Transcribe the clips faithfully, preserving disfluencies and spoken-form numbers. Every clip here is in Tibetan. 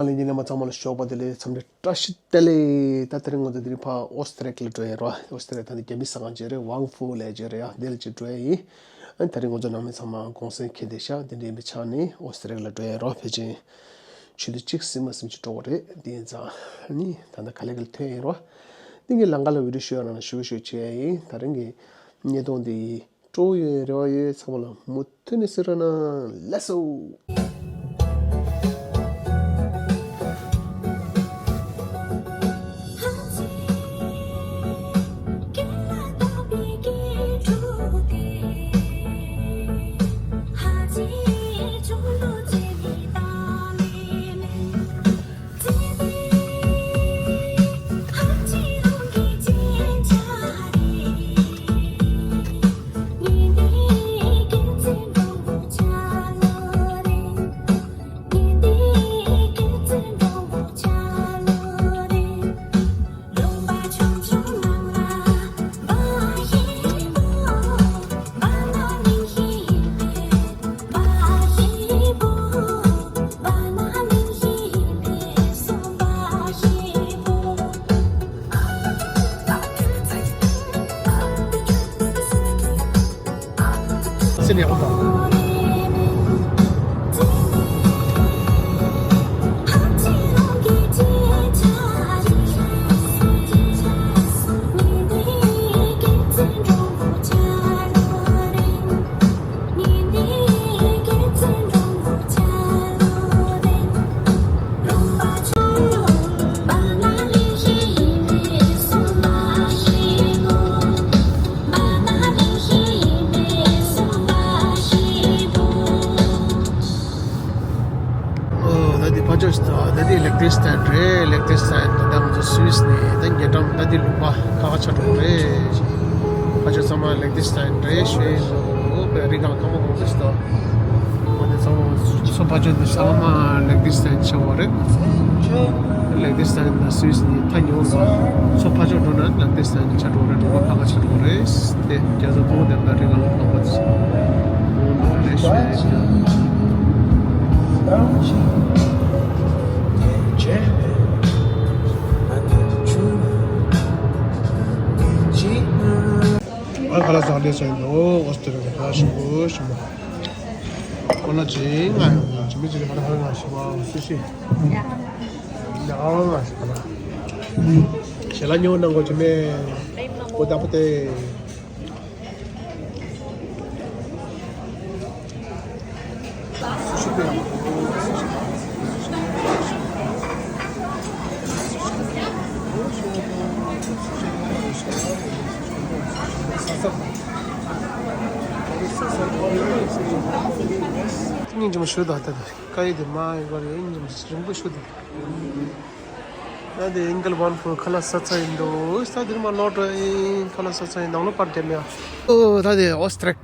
ལྷན་རྒྱས་རྣམ་པ་ཚང་མ་ལ་ཞོགས་པ་བདེ་ལེགས། འཚམས་འདྲི་བཀྲ་ཤིས་བདེ་ལེགས། ད་དེ་རིང་ང་ཚོ་དེ་རིང་ཕར་ཨོ་སི་ཏྲེ་ལི་ཡ་འགྲོ་ཡ་རེད་བ། ཨོ་སི་ཏྲེ་ལི་ཡ་ད་ནི་རྒྱ་མི་ཟ་ཁང་ཅིག་རེད། ཝང་ཧྥུ་ལབ་ཅིག་རེད་ཡ། དེ་ལ་ཅིག་འགྲོ་ཡ་ཡིན། ཨ་ནི་ད་རིང་ང་ཚོ་ནང་མི་ཚང་མ་གུང་སེང་འཁེལ་བསྡད་ཤག་དེ་འདྲ་ཡིན་པའི་ཆ་ནས་ཨོ་སི་ཏྲེ་ལི་ཡ་འགྲོ་ཡ་རེད་བ། ཕལ་ཆེར་ཆུ་ཚོད་གཅིག་ཟིན་མ་ཟིན་ཅིག་འགྲོ་གི་རེད། དེ་ཡིན་ཙང་ནི་ད་ལྟ་ག་ལེ་ག་ལེ་ཐོན་ཡ་ཡིན་རེད་བ། འདི་ངས་ལམ་ཁ་ལ་བི་ཌིའོ་ཤུཊ་ཡོད་ར་ན་ཞུ་ཞུ་བྱེད་ཡ་ཡིན། ད་རིང་གི་བརྙན་ཐུང་འདི་སྤྲོ་བོ་ཡོད། རེ་བ་ཡོད། ཚང་མ་ལ་མུ་མཐུད་ནས་གཟིགས་རོགས་གནང་། Let's go! ཨོ། ད་འདི་ཕར་ཕྱོགས་ད་ད་འདི་ལེག་ཏེན་སི་ཏན་རེད། ལེག་ཏེན་སི་ཏན་ད་ལྟ་ང་ཚོ་སུད་སི་ནས་ད་ཉེ་འགྲམ་ད་འདི་ལུང་པ་ཁ་ཁ་ཆགས་འགྲོ་གི་རེད། ཕར་ཕྱོགས་ཚང་མ་ལེག་ཏེན་སི་ཏན་རེད་ཞུ་ཡ་ཡིན། ཨོ་པའི་རི་སྒང་ཁ་མོ་གོང་ས་ཞིག་ད། ཨོ་དེ་ཚང་མ་སོ་ཕར་ཕྱོགས་འདི་ཚང་མ་ལེག་ཏེན་སི་ཏན་ཆགས་པ་རེད། ལེག་ཏེན་སི་ཏན་ད་སུད་སི་ནས་ཐག་ཉེ་བོ་འདུག་སོ་ཕར་ཕྱོགས་འགྲོ་ན་ལེག་ཏེན་སི་ཏན་ཆགས་འགྲོ་རེད། ལུང་པ་ཁ་ཁ་ཆགས་འགྲོ་རེད། དེ་རྒྱ་མཚོ་ཕོ་བོ་དེ་འདྲ་རི་སྒང་ལ་ལྷག་པ་ཅིག་འོང་འདུག་རེད་ཞུ་ཡ་ཡིན། ཨ་ཁ་ལག་ཟ་ལེ་ཟ་ཡིན་ནོ། ཨོ་སི་ཏྲེ་ལི་ཡ་ཞིམ་པོ་ཞིམ་པོ། ཁོ་ན་ཅིག་ང་ཡང་ཅི་མི་ཅི་རེ་ཧ་ར་ཧ་ར་ང་ཞིམ་པོ་སི་སི། ཡ་ང་ཞིམ་པོ་ཞལ་ལག་ཉོ་གནང་གོ་ཅི་མེ། ཨོ་ད་པོ་ཏེ། སྙིང་རྗེ་མོ་ཞུ་དང་ད་དཀའ་ཡི་དེ་མ་ཡིན་པར་ཡིན་སྙིང་རྗེ་མོ་རིང་པོ་ཞུ་དང་། ད་དེ་ཨིན་ཀལ་ཝན་ཧྥུལ་ཁ་ལག་ཟ་ཚར་ཡིན་འདུག་ད་དེ་མ་ལོག་འགྲོ་ཡིན། ཁ་ལག་ཟ་ཚར་ཡིན། ནང་ལོགས་པར་རྒྱབ་ཡ། ཨོ་ད་དེ་ཨོ་སི་ཏྲེ་ལི་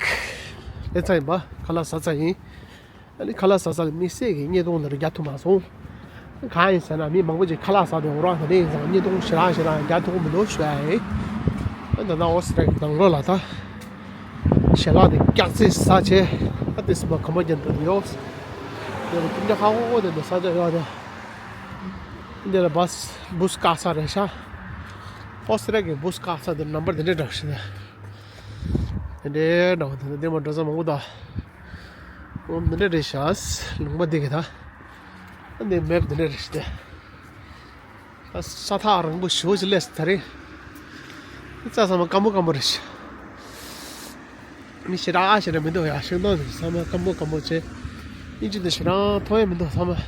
ཡ་ལེ་ཚ་ཡིན་པ། ཁ་ལག་ཟ་ཚར་ཡིན། ཨ་ནི་ཁ་ལག་ཟ་ས་ལ་དམིགས་བསལ་གྱི་བརྙན་ཐུང་འདི་རྒྱག་ཐུབ་མ་སོང་། གང་ཡིན་ཟེར་ན་མི་མང་པོ་ཅིག་ཁ་ལག་ཟ་འདུག་ར། དེ་འདྲ་ཡིན་ཙང་བརྙན་ཐུང་ཞེ་དྲག་ཞེ་དྲག་རྒྱག་ཐུབ་ཀྱི་མི་འདུག་ཞུ་ཡ་ཡིན། ཨ་ད་ནང་ཨོ་སི་ཏྲེ་ལི་ཡ་གི་ནང་ལོགས་ལ་ད་ཞལ་ལག་དེ་སྐྱག་རྫས་ཟ་བྱས། ཨ་དེ་སྲིད་པ་གོམ་པ་རྒྱབ་འགྲོ་གི་ཡོད། དེ་ལ་དེ་འདྲ་ཧ་གོ་གོ་དེ་འདྲ་ས་ཆ་ཡོད་དེ། འདི་ལ་བཱས་བུ་སི་བཀག་ས་རེད་ཤག་ཨོ་སི་ཏྲེ་ལི་ཡ་གི་བུ་སི་བཀག་ས་དེ་ནམ་བར་དེ་འདྲ་འདྲ་བ་ཞིག་ད། དེ་འདྲའི་འདྲ་བ་དེ་འདྲ་འདི་མ་འགྲོ་ས་མང་པོ་ད། འོ་འདི་འདྲ་རེད་ཤག་ལུང་པ་འདི་གི་ད། འདི་མེབ་འདི་འདྲ་རེད་ཤག་ས་ཐག་རིང་པོ་ཞེ་པོ་ཅིག་སླེབས་སོང་ད་རེད། འདི་རྩྭ་ཚང་མ་སྐམ་པོ་སྐམ་པོ་རེད་ཤག་མི་ཞེ་དྲག་ཞེ་དྲག་མི་འདུག་ཡ། ཤིང་སྡོང་འདི་ཚང་མ་སྐམ་པོ་སྐམ་པོ་བྱས། ཨིན་ཅི་འདི་ཞེ་དྲག་མཐོང་ཡ་མི་འདུག་ཚང་མ།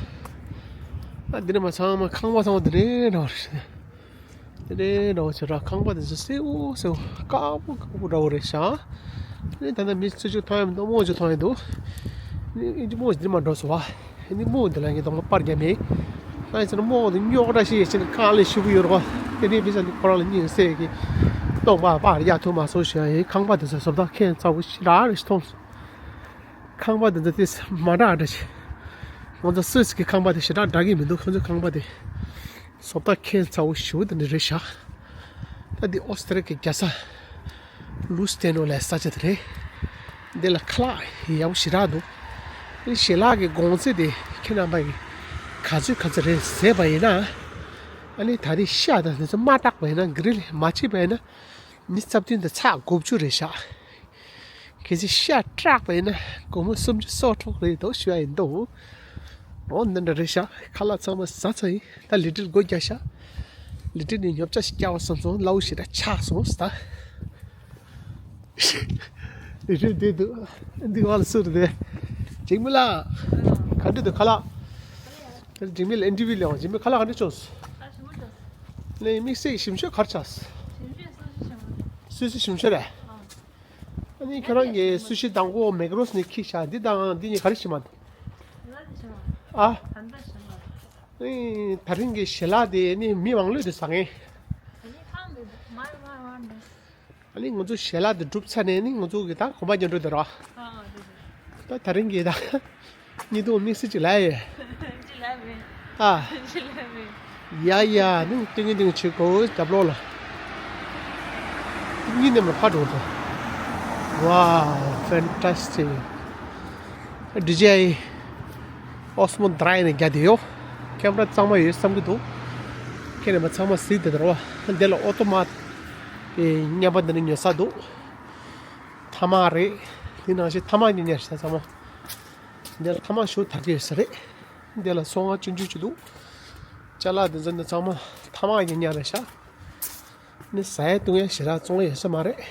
ཨ་འདི་ནས་མ་ཚང་མ་ཁང་པ་ཚང་མ་འདི་འདྲའི་འདྲ་བ་རེད་ཤག་དེ་འདྲའི་འདྲ་བོ་བྱེད་ར། ཁང་པ་དེ་ཚོ་སེའུ་སེའུ་དཀར་པོ་དཀར་པོ་འདྲ་བོ་རེད་ཤག་དེ་ནས་ད་ལྟ་མི་ཚོ་ཅིག་མཐོང་ཡ་མི་འདུག་རྨོ་ཅིག་མཐོང་ཡ་འདུག་ཨིན་ཅི་རྨོ་ཅིག་འདིར་མ་འགྲོ་སོང་བ། ཨིན་ཅི་རྨོ་འདི་ལ་ངས་གདོང་པ་པར་རྒྱབ་མེད། ཨ་ཡིན་ཟེར་ན་རྨོ་དེ་རྙོག་དྲ་ཞིག་ཡོད་ཕྱིན་ནས་གང་ལས་ཤི་གི་ཡོད་རེད་བ། དེ་ནས་མི་ཚོ་འདི་ཁོ་རང་ལ་སྙིང་སེ་གི་གདོང་པ་པར་རྒྱག་ཐུབ་མ་སོང་ཞུ་ཡ་ཡིན། ཁང་པ་དེ་ཚོ་བཟོ་ལྟ་ཁྱད་མཚར་པོ་ཞེ་དྲག་རེད་ཤག་མཐོང་། ཁང་པ་དེ་ཚོ་དེ་མ་འདྲ་འདྲ་ཞིག་ང་ཚོ་སུད་སི་གི་ཁང་པ་དེ་ཞེ་དྲག་འདྲ་གི་མི་འདུག་ཁོ་ཚོའི་ཁང་པ་དེ། བཟོ་ལྟ་ཁྱད་མཚར་པོ་ཞེ་པོ་དེ་འདྲ་རེད་ཤག་ད་འདི་ཨོ་སི་ཏྲེ་ལི་ཡ་གི་རྒྱལ་ས་ལུ་སི་ཐན་ནོ་ལབ་ས་ཆ་དེ་རེད། འདི་ལ་ཁ་ལག་ཡག་པོ་ཞེ་དྲག་འདུག་ཞལ་ལག་གི་གོང་ཚད་དེ་ཁྱེད་རྣམ་པ་ཡིས་ ག་ཚོད་ག་ཚོད་རེད་ཟེར་བ་ཡིན་ན། ཨ་ནི་ད་རེས་ཤ་དང་དེ་ཚོ་མ་བཏགས་པ་ཡིན་ན། གྷི་རིལ་མ་བྱས་པ་ཡིན་ན། མི་རྩ་བདུན་དང་ཚེག་དགུ་བཅུ་རེད་ཤག་གལ་སྲིད་ཤ་བཏགས་པ་ཡིན་ན་སྒོར་མོ་སུམ་ཅུ་སོ་དྲུག་རེད་འདུག་ཞུ་ཡ་ཡིན་འདུག་འོ་འདི་འདྲ་རེད་ཤག་ཁ་ལག་ཚང་མ་ཟ་ཚར་ཡིན། ད་ལི་ཊིལ་སྒོ་རྒྱག་ཤག་ལི་ཊིལ་ནས་ཉོ་ཆ་ཞིག་རྒྱག་པ་བསམ་སོང་། སླ་བོ་ཞེ་དྲག་ཆགས་སོང་ད། ལི་ཊིལ་འདི་འདུག་འདི་བ་ལ་སུ་རེད་དེ། འཇིགས་མེད་ལགས། ག་འདྲ་འདུག་ཁ་ལག་འཇིགས་མེད་ལ་ཨེན་ཊི་ཝི་ལས་འོང་། འཇིགས་མེད་ཁ་ལག་ག་འདྲ་བྱུང་། ལས་དམིགས་བསལ་ཞིམ་ཤོས་ག་རེ་ཆགས། སུ་ཤི་ཞིམ་ཤོས་རེད། ཨ་ནི་ཁྱོད་རང་གིས་སུ་ཤི་དང་པོ་མེག་རོས་ནས་ཁྱེར་ཤག་འདི་དང་འདི་གཉིས་ག་རེ་ཞིམ་མ། ཨ། ཨ་ནི་ད་རིང་གི་ཞལ་ལག་དེ་ནི་མི་མང་ལོས་དེ་ཟ་ངེས། ཨ་ནི་ང་ཚོ་ཞལ་ལག་དེ་གྲུབ་ཚར་ནས་ནི་ང་ཚོ་གི་ད་གོམ་པ་རྒྱག་འགྲོ་དེ་ར། ད་ད་རིང་གི་ད་གཉིད་དུ་དམིགས་བསལ་ཅིག་ལ་ཡོད། ཅི་ལབ་མེད། ཨ། ཅི་ལབ་མེད། ཡ་ཡ་ནི་ཏིང་ངེ་ཏིང་ཆུ་གོ་རྒྱབ་ལོག་ལ། གཉིད་ནེམ་ལ་ཕར་འགྲོ་དོ། Wow, fantastic. ཌི་ཇེ་ཨའི་ཨོ་སི་མོ་དྲའི་ནས་རྒྱག་དེ་ཡོད། ཁེམ་ར་གཙང་མ་ཡོད་བསམ་གི་འདུག་ཁྱེད་རྣམ་པ་ཚང་མ་གཟིགས་དེ་དར་བ། འདི་ལ་ཨོ་ཏོ་མ་དེ་མཉམ་པ་འདི་ནས་ཉོ་ས་འདུག་ཐ་མག་རེད། དེ་ནང་བཞིན་ཐ་མག་ཉོ་ཉོ་ས་ཚང་མ། འདི་ལ་ཐ་མག་ཞུ་དར་གྱི་ཡོད་ས་རེད། འདི་ལ་སོ་ལྔ་བཅུ་བཅུ་ཅིག་འདུག་ཅ་ལག་འདི་ཚོ་ནི་ཚང་མ་ཐ་མག་ཉོ་ཉོ་རེད་ཤག་ནི་ཟ་ཡ་བཏུང་ཡ་ཞེ་དྲག་བཙོང་ཡ་ཡོད་ས་མ་རེད།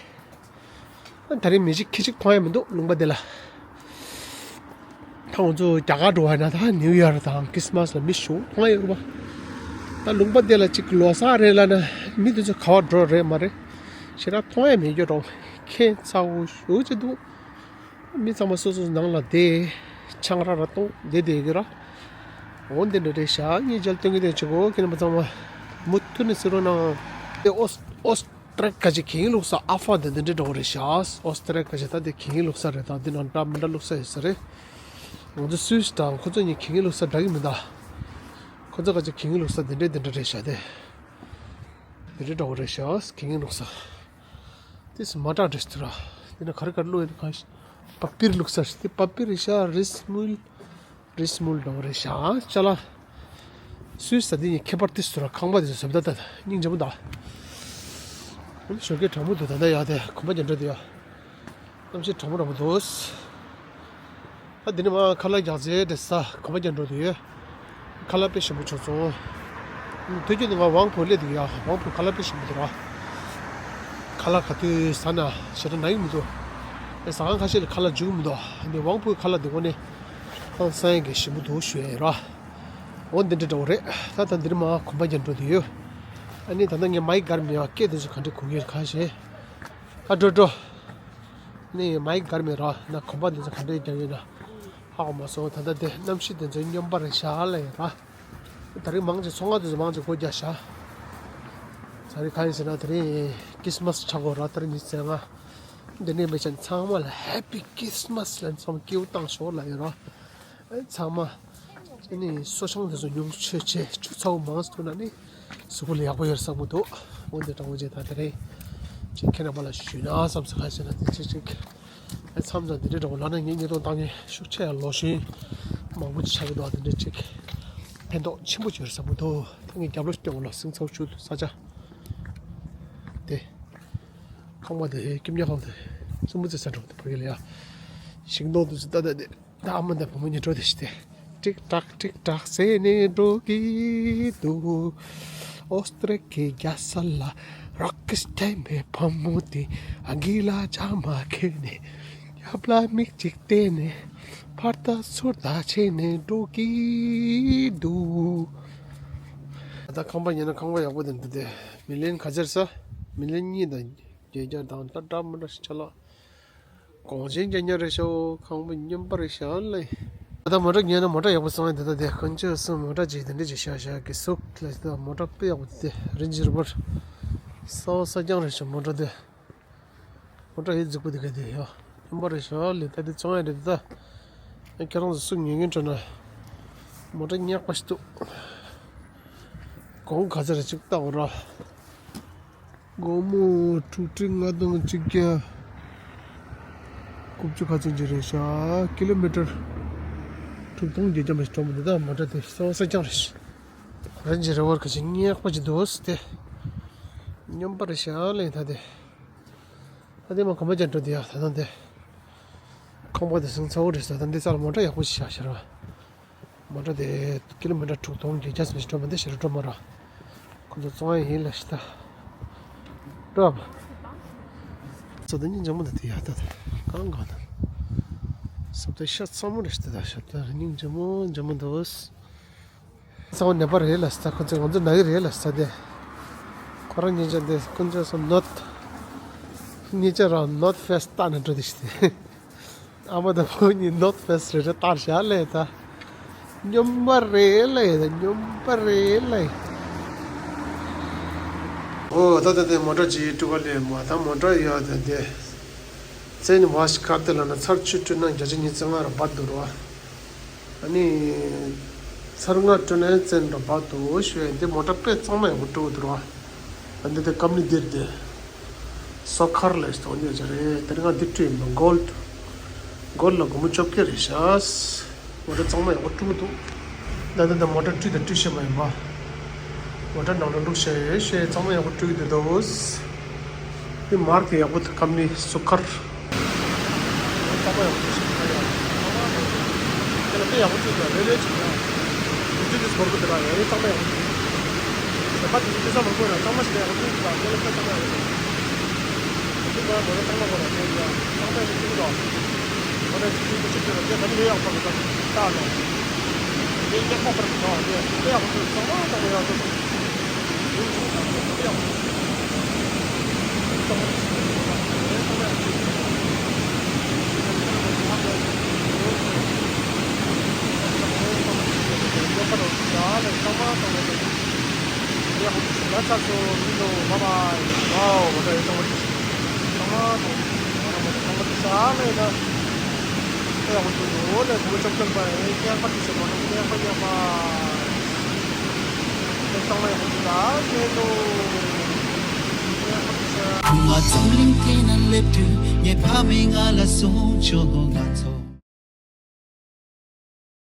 ད་རིང་མི་གཅིག་ཁྱི་གཅིག་མཐོང་ཡ་མི་འདུག་ལུང་པ་འདི་ལ། ད་ང་ཚོ་རྒྱ་གར་འགྲོ་བ་ཡིན་ན་ད་ནིའུ་ཡར་དང་ཁྲི་སི་མ་སི་ལ་མི་ཞེ་པོ་མཐོང་ཡ་ཡོད་རེད་པ། ད་ལུང་པ་འདི་ལ་གཅིག་ལོ་གསར་རེད་ལབ་ན་མི་འདི་ཚོ་ག་པར་འགྲོ་རེད་མ་རེད། ཞེ་དྲག་མཐོང་ཡ་མེད་རྒྱུ་རེད། ཁྱད་མཚར་པོ་ཞེ་པོ་ཅིག་འདུག་མི་ཚང་མ་སོ་སོ་ནང་ལ་བསྡད། ཆང་རག་ར་བཏུང་བསྡད་བསྡད་ཀྱི་ར། འོ་འདི་འདྲ་རེད་ཤག་ངས་མཇལ་སྟོན་གྱི་དེ་བྱེད་གོ་ཁྱེད་རྣམ་པ་ཚང་མ་མུ་མཐུད་ནས་གཟིགས་རོགས་གནང་། དེ་ཨོས་ཨོས་ཏྲེ་ཀ་ཅིག་གད་སྙིགས་བླུགས་ས་ཨ་ཕ་འདི་འདི་འདྲ་འདྲ་བོ་རེད་ཤག་ཨོས་ཏྲེ་ཀ་ཅིག་ད་དེ་གད་སྙིགས་བླུགས་ས་རེད། ད་འདི་ནང་འདྲ་མི་འདྲ་བླུགས་ས་ཡོད་ས་རེད། ང་ཚོ་སུད་སི་དང་ཁོ་ཚོ་གཉིས་གད་སྙིགས་བླུགས་ས་འདྲ་གི་མི་འདུག་ཁོ་ཚོ་ཀ་ཅིག་གད་སྙིགས་བླུགས་ས་འདི་འདྲ་འདི་འདྲ་རེད་ཤག་དེ་འདི་འདྲ་འདྲ་བོ་རེད་ཤག་གད་སྙིགས་བླུགས་ས། དེ་སུ་མ་དྲག་འདྲ་ཞིག་འདུག་ར། དེ་ན་ག་རེ་ག་རེ་བླུགས་ཡོད་གང་ཤེས། པ་པིར་བླུགས་ས་རེད། དེ་པ་པིར་རེད་ཤག་རིས་མུལ། རིས་མུལ་འདྲ་བོ་རེད་ཤག་ཅ་ལག་སུད་སི་འདི་ནི་ཁྱད་པར་ཏིས་ཏུ་ར། ཁང་པ་དེ་ཚོ་བཟོ་ལྟ་ད་སྙིང་རྗེ་མོ་འདུག་ཞོགས་ཀས་གྲང་མོ་འདུག་ད་ལྟ་ཡག་དེ་གོམ་པ་རྒྱག་འགྲོ་དེ་ཡ། གནམ་གཤིས་གྲང་མོ་གྲང་མོ་འདུག་ད་འདི་ནི་མ་ཁ་ལག་རྒྱག་རྩེ་འདྲ་ས་གོམ་པ་རྒྱག་འགྲོ་དེ་ཡོད། ཁ་ལག་དཔེ་ཞིམ་པོ་བྱུང་སོང་། དུས་རྒྱུན་དུ་ང་ཝང་ཕུ་སླེབས་འདུག་ཡ། ཝང་ཕུ་ཁ་ལག་དཔེ་ཞིམ་པོ་འདུག་ར། ཁ་ལག་ག་དུས་ཟ་ན་ཞེ་དྲག་ན་གི་མི་འདུག་ཨེ་ཟ་ཁང་ཁ་ཤས་ལ་ཁ་ལག་འཇུག་གི་མི་འདུག་འདི་ཝང་ཕུའི་ཁ་ལག་འདི་དངོས་གནས་ཧང་སང་གི་ཞིམ་པོ་འདུག་ཞུ་ཡ་ཡིན་ར། འོ་འདི་འདྲ་འདྲ་བོ་རེད། ད་ད་འདིར་མ་གོམ་པ་རྒྱག་འགྲོ་དུ་ཡོད། ཨ་ནི་ད་ལྟ་ངས་མའིག་སྒར་མེད་པ་སྐད་དེ་ཚོ་ག་འདྲ་གོ་གི་ཡོད་ག་ཞེས། ཨ་འགྲོ་འགྲོ། ནི་མའིག་སྒར་མེད་ར་ན་གོམ་པ་འདི་ཚོ་ག་འདྲས་རྒྱག་ཡོད་ན་ཧ་གོ་མ་སོང་། ད་ལྟ་དེ་གནམ་གཤིས་དེ་ཚོའི་སྨྱོན་པ་རེད་ཤག་ལ་ཡོད་ར། ད་རིང་མང་ཆེ་ཚོང་ཁང་དེ་ཚོ་མང་ཆེ་སྒོ་རྒྱག་ཤག་ད་རིང་གང་ཡིན་ཟེར་ན་ད་རིང་ཁྲི་སི་མ་སི་ཆགས་གོ་ར། ད་རིང་ཉི་ཤུ་རྩ་ལྔ། འདི་ནས་མི་ཆ་ཚང་མ་ལ་Happy Christmas ལབ་ཚང་མ་སྐྱིད་པོ་བཏང་ཤོག་ལ་ཡོད་ར། ཨེ་ཚང་མ། ཨེ་ནི་སོ་ཆང་དེ་ཚོ་ཉུང་ཤོས་བྱས་ཆུ་ཚ་པོ་མང་ཙམ་འཐུང་ན་ནི་གཟུགས་པོ་ལ་ཡག་པོ་ཡོད་བསམ་གྱི་འདུག་འོན་ཏེ་དྲང་པོ་བྱས་ད་དེ་རིང་ཅིག་ཁྱེད་རྣམ་པ་ལ་ཞུས་ན་བསམ་སོང་། ག་ཟེར་ན་དེ་ཅིག་ཅིག་ཨེ་མཚམས་མཚམས་དེ་འདྲའི་འདྲ་བོ་ལབ་ན་ངས་བརྙན་ཐུང་བཏང་མཁན་ཤུགས་ཆེ་ཡང་ལོ་གཞོན་མང་པོ་ཅིག་ཆགས་ཀྱི་འདུག་དེ་འདྲ་ཅིག་ཕན་ཐོགས་ཆེན་པོ་ཅིག་ཡོད་བསམ་གྱི་འདུག་ད་ངས་རྒྱབ་ལོགས་སྐྱོང་ལ་སིང་ཚའོ་ཆུ་ས་ཆ་དེ་ཁང་པ་དེ་སྐྱིབས་ཉ་ཁང་དེ་བཙུན་མོ་ཚེ་ས་འགྲོ་དེ་བར་གྱི་ལ་ཡ་ཤིང་སྡོང་དེ་ཚོ་ལྟ་ལྟ་དེ། ད་ཨ་མ་དང་བུ་མོ་གཉིས་འགྲོ་དེ་ཤི་སྟེ། ཀྲིག་ཀྲག་ཀྲིག་ཀྲག་ཟེར་ནས་འགྲོ་གི་འདུག་ཨོ་སི་ཏྲེ་ཀི་རྒྱལ་ས་ལ་རོ་ཀེ་སི་ལྡེམ་པའི་བུ་མོ་དེ་ཨང་ཀི་ལ་ཇ་མ་ཁྱེར་ནས་རྒྱབ་ལ་མིག་ཅིག་བལྟས་ནས་ཕར་ལྟ་ཚུར་ལྟ་བྱས་ནས་འགྲོ་གི་འདུག་ད་ཁང་པ་ཉོས་ན་ཁང་པ་ཡག་པོ་དེ་འདུག་སྟེ། མི་ལན་ག་ཚོད་ཟེར། མི་ལན་གཉིས་དང་བརྒྱད་བརྒྱ་དང་ཏག་ཏག་མི་འདྲ་ཞིག་ཆགས་ལ། གོང་ཆེན་རྒྱ་ཉོ་རེད་ཤག་ཁང་པ་སྨྱོན་པ་རེད་ཤག་ལེ། ད་ལྟ་མོ་ཊ་ཉོས་ན་མོ་ཊ་ཡག་པོ་བཟོ་ཡ་འདི་ལྟ་དེ་གང་ཅི་སོང་མོ་ཊ་ཅིག་དེ་འདྲ་ཅིག་ཤག་ཤག་གི་གཟུགས་ལ་ད་མོ་ཊ་དཔེ་ཡག་པོ་དེ་རིན་ཆེན་རི་བར་གསར་པ་གསར་རྐྱང་རེད་ཤག་མོ་ཊ་དེ་མོ་ཊ་ཡི་རྫིག་པོ་དེ་ག་དེ་ཡ་སྨྱོན་པ་རེད་ཤག་ལེ། ད་དེ་བཙོང་ཡ་རེད་ད། ཁྱེད་རང་ཚོ་སུ་ཉོ་མཁན་འདྲ་ན་མོ་ཊ་ཉག་པ་ཞིག་འདུག་གོང་ག་ཚོད་རེད་ཅིག་ལྟ་འོ་ར། སྒོར་མོ་དྲུག་ཁྲི་ལྔ་སྟོང་གཅིག་བརྒྱ་དགུ་བཅུ་ག་ཚོད་ཅིག་རེད་ཤག་ཀི་ལོ་མི་ཊར་ དྲུག་སྟོང་བརྒྱད་བརྒྱ་མ་ཞིག་འགྲོ་མི་འདུག་ད་མོ་ཊ་དེ་གསང་བ་གསེར་རྐྱང་རེད། ཧོ་རན་ཇི་རི་ཝར་ག་ཅིག་རྙེད་པ་ཅིག་འདུག་ཟེར་ཏེ། སྨྱོན་པ་རེད་ཤག་ལེ་ད་དེ། ད་དེ་མ་གོམ་པ་ཅན་འགྲོ་དེ་ཡག་ད་ད་དེ། ཁང་པ་དེ་ཟིང་ཚ་བོ་རེད་ཟེར་ད་འདི་རྩ་ལ་མོ་ཊ་ཡག་པོ་ཞིག་བཞག་ཤར་བ། མོ་ཊ་དེ་ཀི་ལོ་མི་ཊར་དྲུག་སྟོང་བརྒྱད་བརྒྱ་ཙམ་ཞིག་འགྲོ་མི་འདུག་ཤར་འགྲོ་མ་ར། ཁོ་ཚོ་བཙོང་ཡ་ཡིན་ལ་ཤི་ད། སྤྲོ་བ། ས་ད་སྙིང་རྗེ་མོ་འདུག་དེ་ཡག་ད་ད། གང་གང་ད། ས་ད་ཤ་ཚ་མོ་རེད་ཤི་ད་ད་ཤ་ད་སྙིང་རྗེ་མོ་རྗེ་མོ་འདུག་ས་བ་ནད་པ་རེད་ལ་ས་ད་ཁོ་ཚོ་ང་ཚོ་ན་གི་རེད་ལ་ས་ད་དེ། ཁོ་རང་གཉིས་ཆ་དེ་ཁོ་ཚོ་སོ་ནོར་ཐ། གཉིས་ཆ་རང་ནོར་ཐ་ཕེ་སི་བལྟ་ནས་འགྲོ་དེ་ཤི་དེ། ཨ་མ་དང་ཕོ་གཉིས་ནོར་ཐ་ཕེ་སི་རེ་རེ་བལྟར་བཞག་ལེ་ད། སྨྱོན་པ་རེད་ལེ་ད་སྨྱོན་པ་རེད་ལེ། ཨོ་ད་ད་དེ་མོ་ཊ་ཅིག་སྤྲུག་ག་ལེ་མ་ད་མོ་ཊ་ཡོད་ད་དེ། ཙེན་བ་ཤི་ཁར་དེ་ལ་ན་ཚར་བཅུ་སྤྲུག་ན་བརྒྱ་ཆ་ཉི་ཤུ་རྩ་ལྔ་ར་བར་འདུག་རོ། ཨ་ནི། ཚར་ལྔ་སྤྲུག་ན་ཙེན་ར་བར་འདུག་ཞུ་ཡ་འདི་མོ་ཊ་དཔེ་གཙང་མ་ཡག་པོ་སྤྲུག་འདུག་རོ། ཨ་འདི་དེ་ཀམ་ནི་འདིར་དེ། སོ་ཁར་ལས་སྟོང་ཉེ་ཆ་རེད་དེ་རིང་ང་འདི་སྤྲུག་ཡིན་པ་གོལ་ཌི། གོལ་ལ་སྒོར་མོ་བཅོ་བརྒྱད་རེད་ཤག་མོ་ཊ་གཙང་མ་ཡག་པོ་སྤྲུག་འདུག་ད་ལྟ་ད་མོ་ཊ་སྤྲུག་དང་སྤྲུག་ཤེས་མ་ཡིན་པ། མོ་ཊ་ནང་ལ་བླུགས་ཤེས་ཤེས་གཙང་མ་ཡག་པོ་སྤྲུག་འདུག་འདུག་འདི་མར་གི་ཡག་པོ་འདུག་ཀམ་ནི་སུ་ཁར། གཙང་མ་ཡག་པོ་སྤྲུག་ཤེས་མ་ཡིན་པ། དེ་ལ་དཔེ་ཡག་པོ་སྤྲུག་ཡ་རེ་རེ་བྱེད་ཡ། འདི་འདི་སྒོར་པོ་དེ་ལ་ཡ་རེ་གཙང་མ་ཡག་པོ་སྤྲུག་ད་ཁ་དེ་ཚོ་དེ་ས་མང་པོ་ཡོད་ན་གཙང་མ་ཞིག་ལ་ཡག་པོ་སྤྲུག་འདུག་དེ་ལ་དཔེ་གཙང་མ་ཡག་པོ་སྤྲུག་འདི་ང་མོ་ཊ་གཙང་མ་གོ་ལ་དེ་ཡ་གཙང་མ་ཡག་པོ་སྤྲུག་འདུག་མོ་ཊ་གི་ཁྱིམ་དུ་ཆུ་ཚོད་ལ་དེ་ད་ནི་ཡག་པར་ད་ལྟ་ལོ། དེ་ཡག་པོ་པར་གི་ད་དེ་དཔེ་ཡག་པོ་སྤྲུག་གཙང་མ་གཙང་མ་ཡག་པོ་སྤྲུག་ཁུ་མ་འཛམ་གླིང་སྟེང་ན་སླེབས་དུས་ངའི་ཕ་མས་ང་ལ་གསུངས་བྱུང་ང་ཚོ།